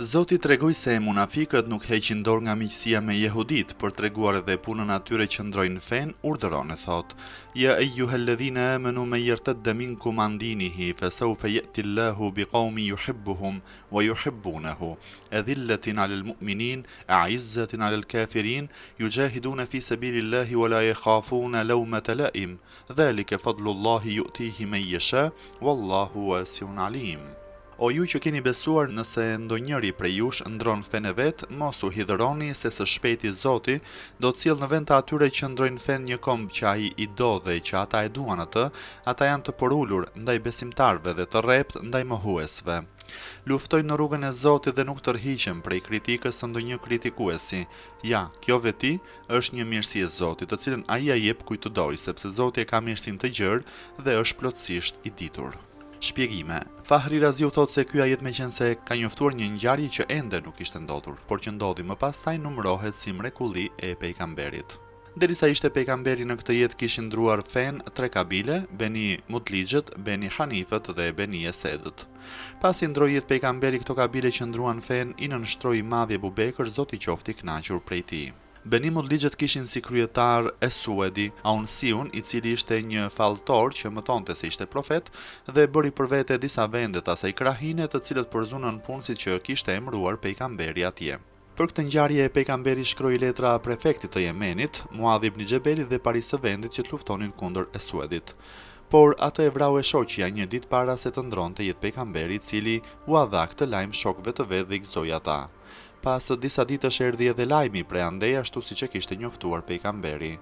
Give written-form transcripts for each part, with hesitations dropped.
Zoti tregoi se munafikët nuk heqin dorë nga miqësia me jehuditë, për treguar edhe punën atyre që ndrojnë fenë, urdhëron e thotë, Ja ejjuhelledhine amenu men jertedde minkum an dinihi feseufe je'tillahu bi kaumin juhibbuhum wa juhibbunehu edhilletin alel mu'minin e'izzetin alel kafirin juxhahidune fi sebilillahi wa la jekhafune leumete laim dhalike fadlullahi ju'tihi men jesha wallahu wasiun alim. O ju që keni besuar, nëse ndonjëri prej jush ndron fenë e vet, mos u hidhëroni se së shpejti Zoti do të sjellë në vend të atyre që ndrojnë fenë një komb që Ai i do dhe që ata e duan atë, ata janë të përulur ndaj besimtarëve dhe të rreptë ndaj mohuesve. Luftojnë në rrugën e Zotit dhe nuk tërhiqen prej kritikës së ndonjë kritikuesi. Ja, kjo veti është një mirësi e Zotit, të cilën Ai ia jep kujt të dojë, sepse Zoti e ka mirësinë të gjerë dhe është plotësisht i ditur. Shpjegime, Fahri Raziu thotë se ky ajet meqenëse ka njoftuar një ngjarje që ende nuk kishte ndodhur, por që ndodhi më pastaj numërohet si mrekulli e Pejgamberit. Derisa ishte Pejgamberi në këtë jetë kishin ndruar fenë tre kabile, Beni Mudlixhët, Beni Hanifët dhe Beni Esedët. Pasi ndroi jetë Pejgamberi këto kabile që ndruan fenë i nënshtroi i madhi Ebu Bekër, Zoti qoftë i kënaqur prej tij. Beni Mudlixhët kishin si kryetar Esuedi, Aunsiun, i cili ishte një falltor që mëtonte se ishte profet dhe bëri për vete disa vende të asaj krahine, të cilët përzunë nëpunësit që kishte emëruar Pejgamberi atje. Për këtë ngjarje Pejgamberi shkroi letra prefektit të Jemenit, Muadh ibn Xhebelit dhe parisë së vendit që të luftonin kundër Esuedit. Por atë e vrau e shoqja një ditë para se të ndronte jetë Pejgamberi, i cili ua dha këtë lajm shokëve të vet dhe i gëzoi ata. Pas disa ditësh erdhi edhe lajmi prej andej ashtu siç e kishte njoftuar Pejgamberi.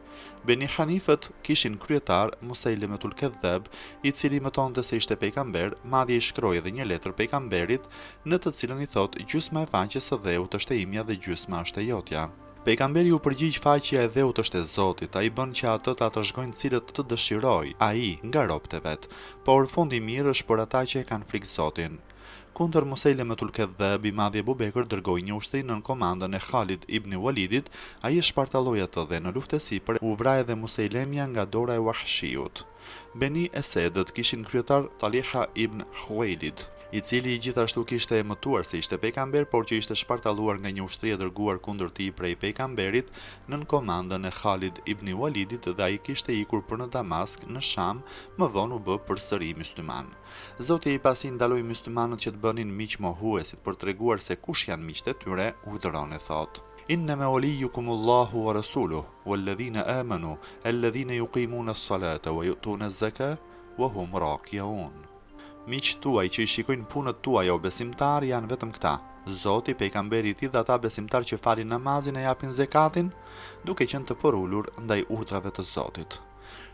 Beni Hanifët kishin kryetar Musejlemetul Kedhab, i cili mëtonte se ishte pejgamber, madje i shkroi edhe një letër Pejgamberit, në të cilën i thotë gjysma e faqes së dheut është e imja dhe gjysma është e jotja. Pejgamberi u përgjigj faqja e dheut është e Zotit, ai bën që atë ta trashëgojnë cilët të dëshirojë ai nga robët e vet. Por fundi i mirë është për ata që e kanë frikë Zotin. Kundër Musejlemetul Kedhab, i madhi Ebu Bekër dërgoi një ushtri nën komandën e Khalid ibn Walidit, ai e shpartalloi atë dhe në luftë e sipër u vra edhe Musejlemja nga dora e Wahshiut. Beni Esedët kishin kryetar Taliha ibn Khuwejlid, i cili gjithashtu kishte mëtuar se ishte pejgamber, por që ishte shpartalluar nga një ushtri e dërguar kundër tij prej pejgamberit nën komandën e Khalid ibn Walidit dhe ai kishte ikur për në Damask, në Sham, më vonë u bë përsëri mysliman. Zoti pasi i ndaloi myslimanët që të bënin miq mohuesit për të treguar se kush janë miqtë e tyre, urdhëron e thotë, Innema walijukumullahu wa rasuluhu walladhina amanu alladhina yuqimuna as-salata wa yu'tuna az-zakah wa hum raki'un. Miqtë tuaj që i shikojnë punët tuaja o besimtarë janë vetëm këta, Zoti, Pejgamberi i Tij dhe ata besimtarë që falin namazin e japin zekatin, duke qenë të përulur ndaj urdhrave të Zotit.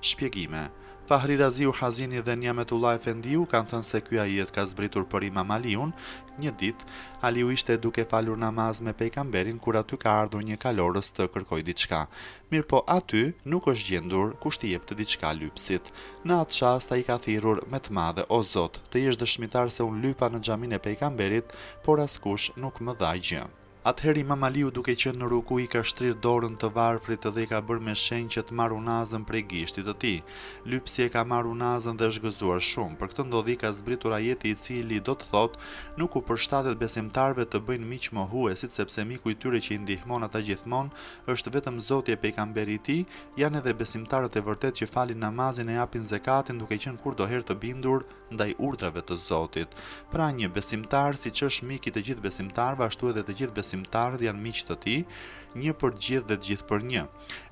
Shpjegime, Fahri Raziu Hazini dhe Niametullah Efendiu kanë thënë se ky ajet ka zbritur për Imam Aliun, një ditë, Aliu ishte duke falur namaz me Pejgamberin kur aty ka ardhur një kalorës të kërkojë diçka. Mirëpo aty nuk është gjendur kush t'i jepte diçka lypësit. Në atë çast ai ka thirrur me të madhe O Zot, të jesh dëshmitar se unë lypa në xhaminë e Pejgamberit, por askush nuk më dha gjë. Atëherë Imam Aliu duke qenë në ruku i ka shtrirë dorën të varfrit dhe i ka bërë me shenjë që të marrë unazën prej gishtit të tij. Lypësi e ka marrë unazën dhe është gëzuar shumë. Për këtë ndodhi ka zbritur ajeti i cili do të thotë, Nuk u përshtatet besimtarëve të bëjnë miq mohuesit sepse miku i tyre që i ndihmon ata gjithmonë është vetëm Zoti e Pejgamberi i Tij, janë edhe besimtarët e vërtetë që falin namazin e japin zekatin duke qenë kurdoherë të bindur ndaj urdhrave të Zotit. Pra një besimtar, siç është mik i të gjithë besimtarëve, ashtu edhe të gjithë besimtarët janë miq të tij, një për të gjithë dhe të gjithë për një.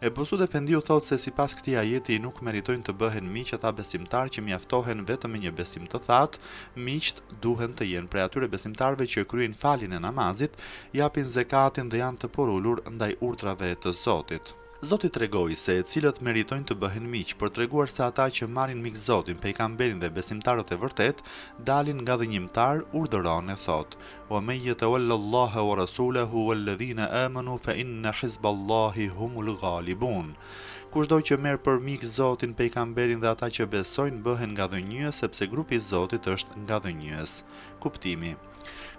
Ebu Sud Efendiu thotë se sipas këtij ajeti nuk meritojnë të bëhen miq ata besimtarë që mjaftohen vetëm me një besim të thatë, miqtë duhen të jenë prej atyre besimtarëve që kryejnë faljen e namazit, japin zekatin dhe janë të përulur ndaj urdhrave të Zotit. Zoti tregoi se cilët meritojnë të bëhen miq, për treguar se ata që marrin mik Zotin, Pejgamberin dhe besimtarët e vërtetë, dalin ngadhënjimtarë, urdhëron e thotë, Wa men yatawalla Allaha wa rasulahu walladhina amanu fa inna hizballahi humul ghalibun. Kushdo që merr për mik Zotin, Pejgamberin dhe ata që besojnë bëhen ngadhënjyes sepse grupi i Zotit është ngadhënjyes. Kuptimi.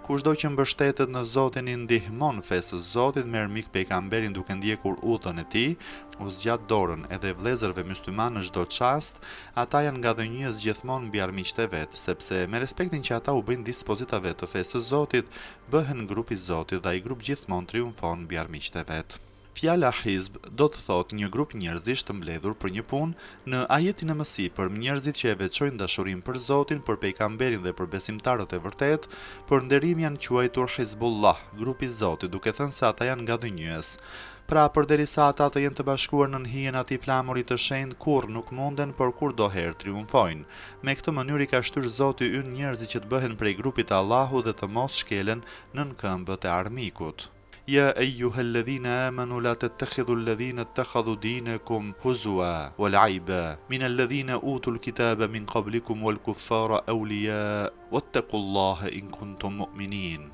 Kushdo që mbështetet në Zotin i ndihmon fesë së Zotit, merr mik pejgamberin duke ndjekur udhën e tij, u zgjat dorën edhe vëllezërve myslimanë në çdo çast, ata janë ngadhënjyes gjithmonë mbi armiqtë e vet, sepse me respektin që ata u bëjnë dispozitave të fesë së Zotit, bëhen grup i Zotit dhe ai grup gjithmonë triumfon mbi armiqtë e vet. Fjala hizb do të thotë një grup njerëzish të mbledhur për një punë, në ajetin e mësipërm, njerëzit që e veçojnë dashurinë për Zotin, për Pejgamberin dhe për besimtarët e vërtetë, për nderim janë quajtur Hizbullah, grup i Zotit, duke thënë se ata janë ngadhënjyes. Pra, përderisa ata të jenë të bashkuar nën hijen e atij flamuri të shenjtë, kurrë nuk munden, por kurdoherë triumfojnë. Me këtë mënyrë i ka shtyrë Zoti ynë njerëzit që të bëhen prej grupit të Allahut dhe të mos shkelen nën këmbët e armikut. Ja ejjuhelledhine amanu la tettekhidhu lledhine ettekhadhu dinekum huzua wa laiba minelledhine utul kitabe min kablikum wal kuffara euliya wattekullahe in kuntum mu'minin.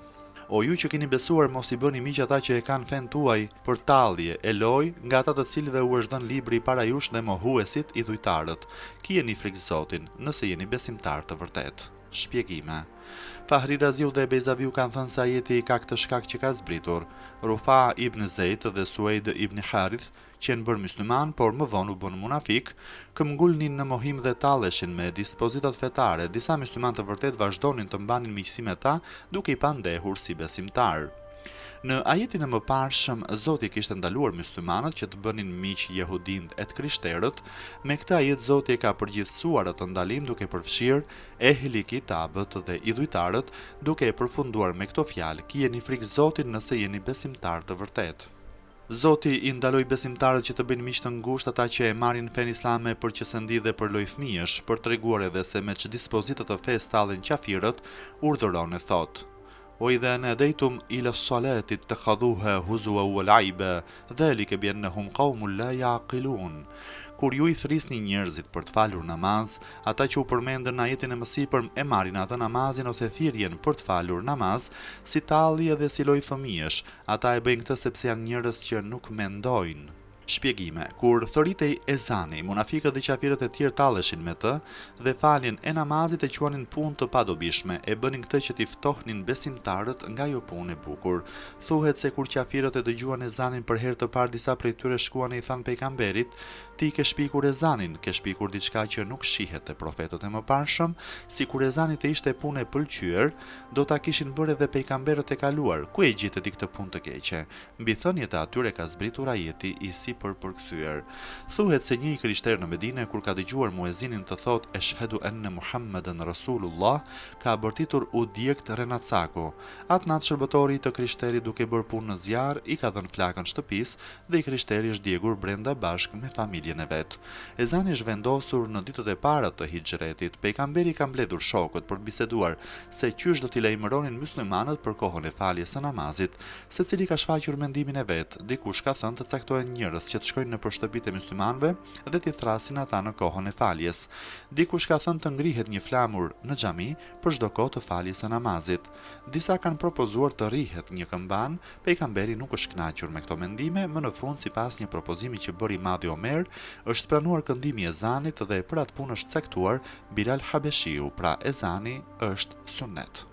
O ju që keni besuar mos i bëni miq ata që e kanë fenë tuaj për tallje e lojë nga ata të cilëve u është dhënë libri para jush dhe mohuesit, idhujtarët. Kijeni frikë Zotin, nëse jeni besimtarë të vërtetë. Shpjegime. Fahri Raziu dhe Bejzaviu kanë thënë se ajeti ka këtë shkak që ka zbritur. Rufa ibn Zejd dhe Suejd ibn Harith qenë bërë myslimanë, por më vonë u bënë munafikë, këmbngulnin në mohim dhe talleshin me dispozitat fetare, disa myslimanë të vërtetë vazhdonin të mbanin miqësi me ta, duke i pandehur si besimtarë. Në ajetin e mëparshëm, Zoti kishte ndaluar myslimanët që të bënin miq jehudinjtë e të krishterët, me këtë ajet Zoti e ka përgjithësuar atë ndalim duke përfshirë Ehli Kitabët dhe idhujtarët, duke e përfunduar me këto fjalë, Kijeni frikë Zotin nëse jeni besimtarë të vërtetë. Zoti i ndaloi besimtarët që të bëjnë miq të ngushtë ata që e marrin fenë islame për qesendi dhe për lojë fëmijësh, për të treguar edhe se me ç'dispozita të fesë tallen qafirët, urdhëron e thotë, Wa idha nadejtum ila s-salati ittakhadhuha huzwa wa laiba, dhalike bi ennehum kaumun la ja'kilun. Kur ju i thërrisni njerëzit për të falur namaz, ata që u përmendën në ajetin e mësipërm e marrin atë namazin ose thirrjen për të falur namaz si tallje dhe si lojë fëmijësh, Ata e bëjnë këtë sepse janë njerëz që nuk mendojnë. Shpjegime, Kur thërritej ezani, munafikët dhe qafirët e tjerë talleshin me të dhe faljen e namazit e quanin punë të padobishme, e bënin këtë që t'i ftohnin besimtarët nga ajo punë e bukur. Thuhet se kur qafirët e dëgjuan ezanin për herë të parë disa prej tyre shkuan e i thanë Pejgamberit, Ti ke shpikur ezanin, ke shpikur diçka që nuk shihet te profetët e mëparshëm, sikur ezani të ishte punë e pëlqyer, Do ta kishin bërë edhe pejgamberët e kaluar, ku e gjete ti këtë punë të keqe? Mbi thëniet e atyre ka zbritur ajeti i sipërpërkthyer. Thuhet se një i krishterë në Medine kur ka dëgjuar muezinin të thotë Eshhedu enne Muhammeden Rasulullah, ka bërtitur u djegtë rrenacaku. Atë natë shërbëtori i të krishterit duke bërë punë në zjarr i ka dhënë flakën shtëpisë dhe i krishteri është djegur brenda bashkë me familjen e vet. Ezani është vendosur në ditët e para të Hixhretit. Pejgamberi ka mbledhur shokët për të biseduar se qysh do t'i lajmëronin myslimanët për kohën e faljes së namazit. Secili ka shfaqur mendimin e vet, dikush ka thënë të caktohen njerëz që të shkojnë nëpër shtëpitë e myslimanëve dhe t'i thërrasin ata në kohën e faljes. Dikush ka thënë të ngrihet një flamur në xhami për çdo kohë të faljes së namazit. Disa kanë propozuar të rrihet një këmbanë, Pejgamberi nuk është kënaqur me këto mendime, më në fund sipas një propozimi që bëri i madhi Omer, është pranuar këndimi i ezanit dhe për atë punë është caktuar Bilal Habeshiu, pra ezani është sunnet.